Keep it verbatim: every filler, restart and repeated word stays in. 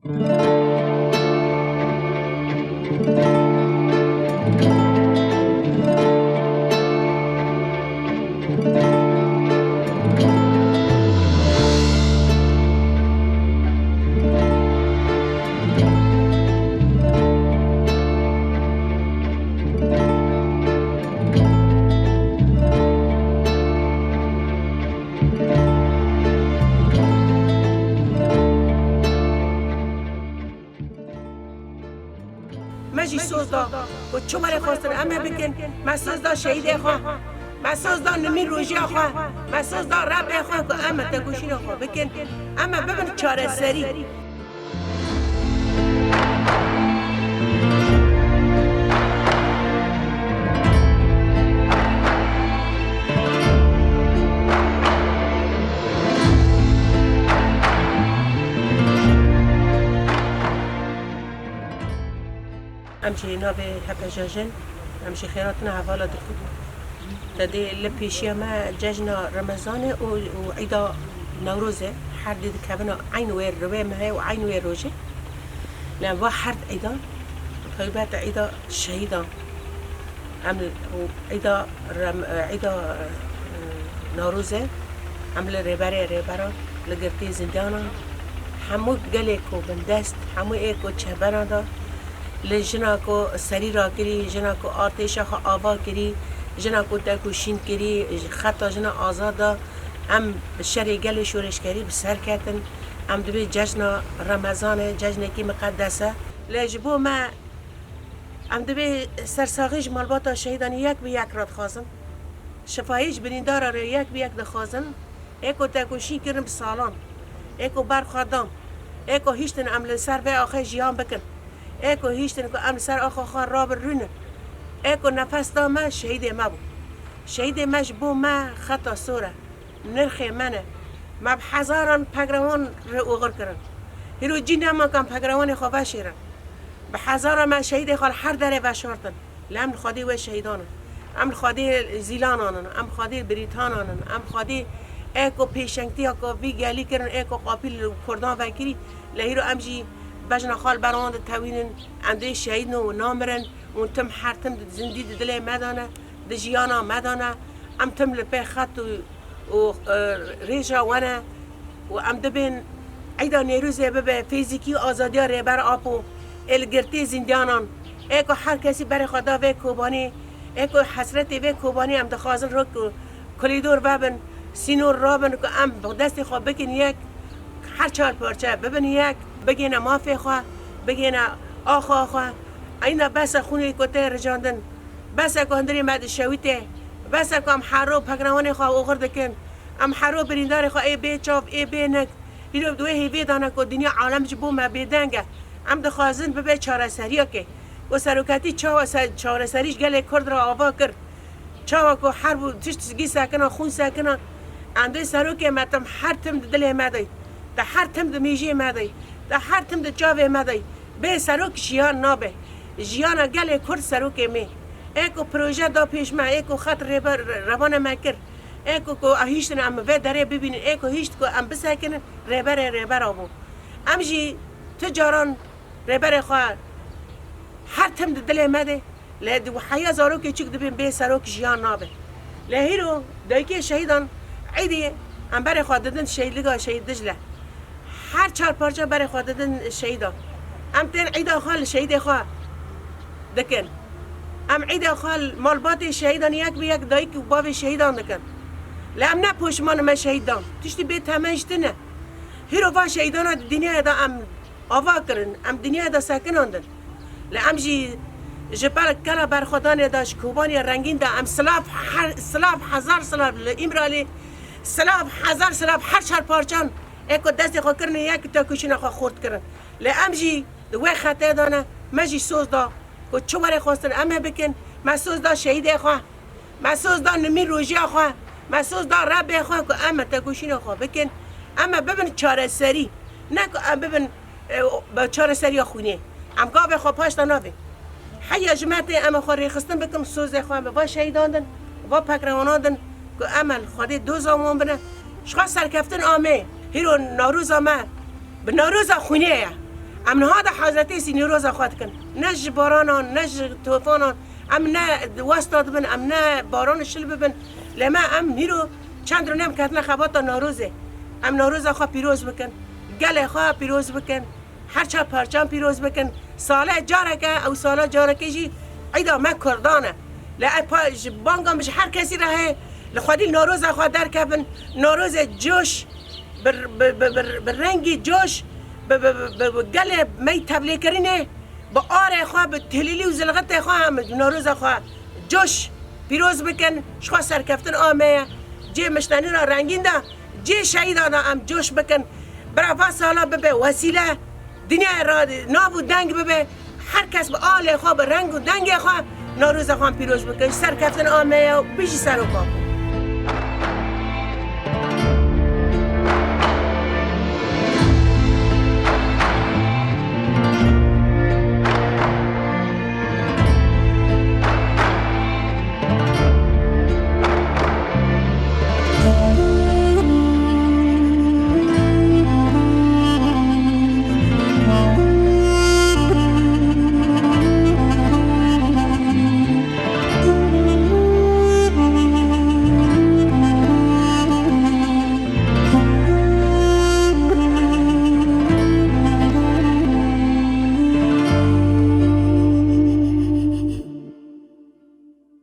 Me jî soz da ku çi were xwestin em ê bikin. Me soz da şehîdê xwe. Me soz da nimî rojiya xwe. Me soz da rebê xwe ku em tekoşîna xwe bikin. Em ê bibin çareserî. Em jî navê Hepe Jejin, em jî xêratina hevala dixwînin. Te dê li pêşiya me cejna Remezanê û, û Îda Newrozê, her dê dikevina eyn wê rivê mehê û eyn wê rojê. Lê va her êdan, taybet êda şehîdan. Em û êda Rem-, êda, e, Newrozê, em li rêberê rêberan, li girtî zindanan, hemû gelê ku bindest, hemû ê ku çeberan da, li jina ku serî rakirî, jina ku artêşa xwe ava kirî, jina ku tekoşîn kirî, xeta jina azad da, em bi şerê gelê şoreşgerî bi ser ketin. Em dibê cejna Remezanê, cejnekî miqedes e. Lê ji bo me, em dibê sersaxî ji malbata şehîdan yek bi yek re dixwazin. Şifayî ji birîndara re yek bi yek dixwazin. Ê ku tekoşîn kirin bi salan. Ê ku ber xwe dan. Ê ku hiştin em li ser vê axê jiyan bikin. Ê ku hiştin ku em li ser axa xwe rabin rûnin. Ê ku nefes da me, şehîdê me bû. Şehîdê me ji bo me xeta sor e. Nirxê me ne. Me bi hezaran pegrewan re oxir kirin. Hîro cî nema ku em pegrewanê xwe veşêrin. Bi hezaran me şehîdê xwe li her derê veşartin. Lê em li xwedê wê şehîdan in. Em li xwedê zîlanan in. Em li xwedê birîtanan in. Em li xwedê ê ku pêşengtiya ku vî gelî kirin, ê ku qapî li kurdan vekirî, lê hîro em jî bejna xwe li ber wan ditewînin. Em dê şehîd in û namirin. Hûn tim her tim di zindî di dilê me de ne, di jiyana me de ne. Em tim li pê xet û, û, e, rêja we ne û em dibên Eyda Nêrûzê bibe fîzîkî û azadiya Rêber Apo ê li girtî zindanan. Ê ku her kesî berê xwe da vê Kobanê, ê ku hesretê vê Kobanê em dixwazin rok û kulîdor vebin, sînor rabin ku em bi destê xwe bikin yek, her çar parçe bibin yek, bigêne mafê xwe, bigêne axa xwe. Eyna bes e xûnê ku tê ricandin. Bes e ku hundirê me dişewite. Bes e ku em hero pegrewanê xwe oxir dikin. Em hero birîndarê xwe ê bê çav, ê bê nik. Hîro di wê hêvê de ne ku dinya alem ji bo me bêdeng e. Em dixwazin bibe çareseriyekê. Ku seroketî çawa se-, çareserî ji gelê Kurd re ava kir. Çawa ku herb û tişt gî sekina, xûn sekina. Em dê serokê me tim her tim di dilê me de. Di her tim di mêjiyê me de. Di her tim di çavê me de. Bê serok jiyan nabe. Jiyana gelê Kurd serokê me. Ê ku proje da pêş me, ê ku xet rêber, revane me kir. Ê ku, ku hîştin em vê derê bibînin, ê ku hîşt ku em bisekinin, rêberê rêbera bû. Em jî tu caran rêberê xwe her tim di dilê me de, lê di heya zarokê çik dibin bê serok jiyan nabe. Lê hîro dayikê şehîdan Îdî em berê xwe didin şehîdliga Şehîd Dicle. Her çar parça berê xwe didin şehîdan. Em tên Îda xwe li şehîdê xwe dikin. Em Îda xwe li malbatê şehîdan yek bi yek dayik û bavê şehîdan dikin. Lê em ne poşman me şehîdan. Tiştî bê temen ji tine. Hîro va şehîdana di dinyayê de em ava kirin, em dinyayê de sekinandin. Lê em jî ji ber kela berxwedanê de ji Kobanê rengîn de em silav her, silav hezar silav li Îmralî, silav hezar silav her çar parçan ê ku destê xwe kirine yek tekoşîna xwe xurt kirin. Lê em jî di wê xetê de ne, me jî soz da ku çi were xwestin em ê bikin, me soz da şehîdê xwe. Me soz da nimî rojiya xwe, me soz da rebê xwe ku em tekoşîna xwe bikin, em ê bibin çareserî, ne ku em bibin, e, bi çareseriya xwînê. Em gavê xwe paş de navê. Heya ji me tê em ê xwe rêxistin bikin, sozê xwe em ê va şehîdan din, va pekrewanan din ku em ê li Xwedê doza wan bine. Ji xwe serkeftin amê, hîro Newroza me, bi Newroza xwînê ye. Em niha de hazretê sî Newroza xwe dikin. Ne ji baranan, ne ji tofanan. Em ne westa dibin, em ne baran şil bibin. Lê me em hîro çend rûnem ketine xebata Newrozê. Em Newroza xwe pîroz bikin. Gelê xwe pîroz bikin. Her çar parçan pîroz bikin. Sale careke, ew sala careke jî eyda me Kurdan e. Lê ev pa-, ji banga min ji her kesî re heye. Li xwedî Newroza xwe derkevin. Newrozê coş, bi, bi, bi, bi, bi rengî coş, bi, bi, bi, bi, bi gelê me yî tevlêkirinê, bi arê xwe, bi tilîlî û zilxitê xwe em Newroza xwe coş pîroz bikin. Ji xwe serkeftin a me ye. Cê miştenî re rengîn de, cê şehîda de em coş bikin. Bira va sala bibe wesîle, dinyayê re nav û deng bibe. Her kes bi alê xwe, bi reng û dengê xwe Newroza xwe pîroz bikin. Ji serkeftin a me ye û bijî seroka.